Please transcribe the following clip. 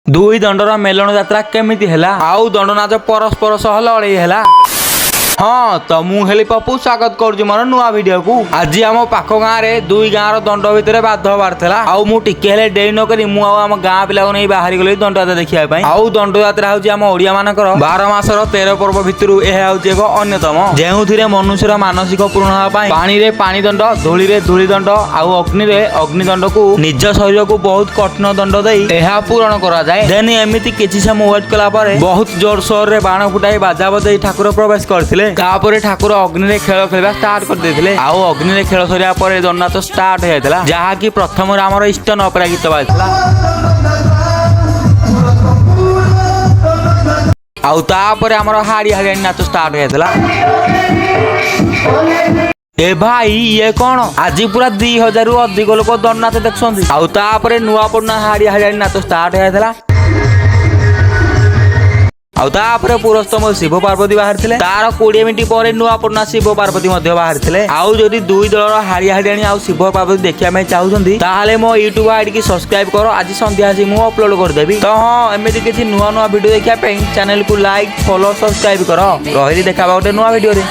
ଦୁଇ ଦଣ୍ଡର ମେଲଣ ଯାତ୍ରା କେମିତି ହେଲା ଆଉ ଦଣ୍ଡନାଚ ପରସ୍ପର ସହ ଲଢେଇ ହେଲା? ହଁ ତ, ମୁଁ ହେଲି ପପୁ, ସ୍ୱାଗତ କରୁଛି ମୋର ନୂଆ ଭିଡିଓକୁ। ଆଜି ଆମ ପାଖ ଗାଁରେ ଦୁଇ ଗାଁର ଦଣ୍ଡ ଭିତରେ ବାଦ ହବାର ଥିଲା। ଆଉ ମୁଁ ଟିକେ ହେଲେ ଡେରି ନ କରି ମୁଁ ଆଉ ଆମ ଗାଁ ପିଲାକୁ ନେଇ ବାହାରି ଗଲି ଦଣ୍ଡଯାତ୍ରା ଦେଖିବା ପାଇଁ। ଆଉ ଦଣ୍ଡଯାତ୍ରା ହଉଛି ଆମ ଓଡିଆ ମାନଙ୍କର 12 ମାସର 13 ପର୍ବ ଭିତରୁ ଏହା ହଉଛି ଏକ ଅନ୍ୟତମ, ଯେଉଁଥିରେ ମନୁଷ୍ୟର ମାନସିକ ପୂରଣ ହେବା ପାଇଁ ପାଣିରେ ପାଣି ଦଣ୍ଡ, ଧୂଳିରେ ଧୂଳି ଦଣ୍ଡ ଆଉ ଅଗ୍ନିରେ ଅଗ୍ନି ଦଣ୍ଡକୁ ନିଜ ଶରୀରକୁ ବହୁତ କଠିନ ଦଣ୍ଡ ଦେଇ ଏହା ପୂରଣ କରାଯାଏ। ଦେନ୍ ଏମିତି କିଛି ସମୟ ୱେଟ୍ କଲା ପରେ ବହୁତ ଜୋରସୋରରେ ବାଣ ଫୁଟାଇ, ବାଜା ବଜାଇ ଠାକୁର ପ୍ରବେଶ କରିଥିଲେ। ତାପରେ ଠାକୁର ଅଗ୍ନିରେ ଖେଳ ଖେଳିବା ଷ୍ଟାର୍ଟ କରିଦେଇଥିଲେ। ଆଉ ଅଗ୍ନିରେ ଖେଳ ସରିବା ପରେ ଦଣ୍ଡନାଚ ଷ୍ଟାର୍ଟ ହେଇଯାଇଥିଲା, ଯାହାକି ପ୍ରଥମରେ ଆମର ଇଷ୍ଟର୍ନ ଅପେରା ଗୀତ ବାଜିଥିଲା। ଆଉ ତାପରେ ଆମର ହାଡି ହାଡିଆଣି ନାଚ ଷ୍ଟାର୍ଟ ହେଇଯାଇଥିଲା। ଏ ଭାଇ, ଇଏ କଣ? ଆଜି ପୁରା 2000ରୁ ଅଧିକ ଲୋକ ଦଣ୍ଡନାଚ ଦେଖୁଛନ୍ତି। ଆଉ ତାପରେ ନୂଆ ପୁରୁଣା ହାଡି ହାଡିଆଣି ନାଚ ଷ୍ଟାର୍ଟ ହେଇଯାଇଥିଲା। ଆଉ ତାପରେ ପୁରସ୍ତମ ଶିବ ପାର୍ବତୀ ବାହାରିଥିଲେ। ତାର 20 ମିନିଟ୍ ପରେ ନୂଆ ପୁରୁଣା ଶିବ ପାର୍ବତୀ ମଧ୍ୟ ବାହାରିଥିଲେ। ଆଉ ଯଦି ଦୁଇ ଦଳର ହାଡି ହାଡିଆଣି ଆଉ ଶିବ ପାର୍ବତୀ ଦେଖିବା ପାଇଁ ଚାହୁଁଛନ୍ତି, ତାହେଲେ ମୋ ୟୁଟ୍ୟୁବ ଆଇଡି କି ସବସ୍କ୍ରାଇବ କର। ଆଜି ସନ୍ଧ୍ୟା ଆସି ମୁଁ ଅପଲୋଡ କରିଦେବି। ତ ହଁ, ଏମିତି କିଛି ନୂଆ ନୂଆ ଭିଡିଓ ଦେଖିବା ପାଇଁ ଚ୍ୟାନେଲକୁ ଲାଇକ୍, ଫଲୋ, ସବସ୍କ୍ରାଇବ କର। ରହିଲି, ଦେଖା ଗୋଟେ ନୂଆ ଭିଡିଓରେ।